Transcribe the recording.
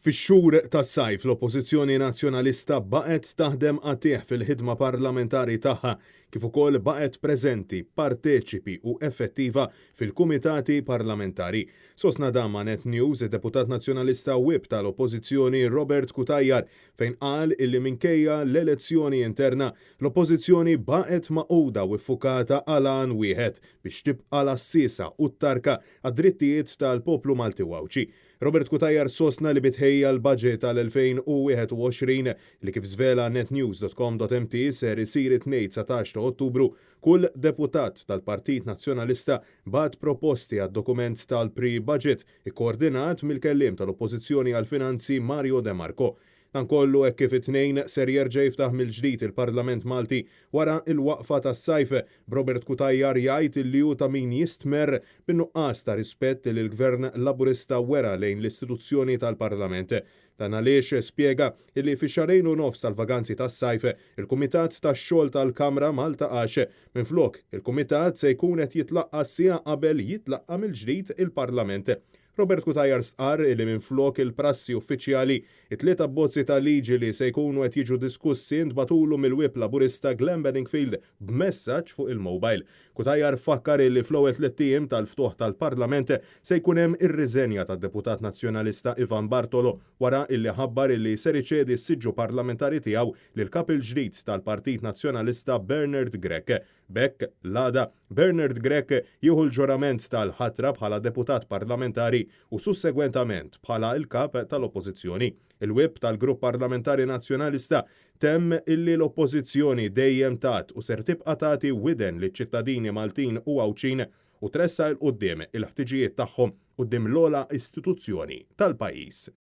Fix-xhur tas-sajf l-Oppożizzjoni Nazzjonalista baqgħet taħdem qatigħ fil-ħidma parlamentari tagħha kif ukoll baqgħet preżenti, parteċipi u effettiva fil-kumitati parlamentari. Sostna dan ma' Net News id-Deputat Nazzjonalista Whip tal-Oppożizzjoni Robert Cutajar fejn qal illi minkejja l-elezzjoni interna, l-Oppożizzjoni baqgħet magħquda u ffukata għal għan wieħed biex tibqa' l-għassiesa u t-tarka għad-drittijiet tal-poplu Malti u Għawdxi. Robert Cutajar sostna li bi tħejjija l-budget għal-2021 li kif żvela netnews.com.mt ser isir it-Tnejn 19 ta' Ottubru, kull deputat tal-Partit Nazzjonalista bagħat proposti għad-dokument tal-pre-budget ikkoordinat mill-kelliem tal-Oppożizzjoni għall-Finanzi Mario De Marco. Dan kollu hekk kif it-Tnejn ser jerġa' jiftaħ mill-ġdid il-Parlament Malti wara l-waqfa tas-sajf, b'Robert Cutajar jgħid li hu ta' min jistmerr bin-nuqqas ta' rispett li l-Gvern Laburista wera lejn l-istituzzjoni tal-Parlament. Dan għaliex spjega li fix-xahrejn u nofs tal-vaganzi tas-sajf, il-Kumitat tax-Xogħol tal-Kamra ma ltaqax. Minflok, il-Kumitat se jkun qed jitlaqqa' siegħa qabel jitlaqqa' mill-ġdid il-Parlament. Robert Cutajar stqarr li minflok il-prassi uffiċjali, it-tliet abbozzi ta' liġi li se jkunu qed jiġu diskussi ntbagħtulu mill-Whip Laburista Glenn Bedingfield b'messaġġ fuq il-mobile. Cutajar fakkar li fl-ewwel tlett ijiem tal-ftuħ tal-Parlament se jkun hemm ir-riżenja tad-Deputat Nazzjonalista Ivan Bartolo wara illi ħabbar illi ser iċedi s-siġġu parlamentari tiegħu lill-Kap il-ġdid tal-Partit Nazzjonalista Bernard Grech. B'hekk, l-għada, Bernard Grech jieħu l-ġurament tal-ħatra bħala deputat parlamentari u sussegwentament bħala l-Kap tal-Oppożizzjoni. Il-Whip tal-Grupp Parlamentari Nazzjonalista temm illi l-Oppożizzjoni dejjem tat u ser tibqa' tagħti widen liċ-ċittadini Maltin u Għawdxin u tressaq 'il quddiem il-ħtiġijiet tagħhom quddiem l-ogħla istituzzjoni tal-pajjiż.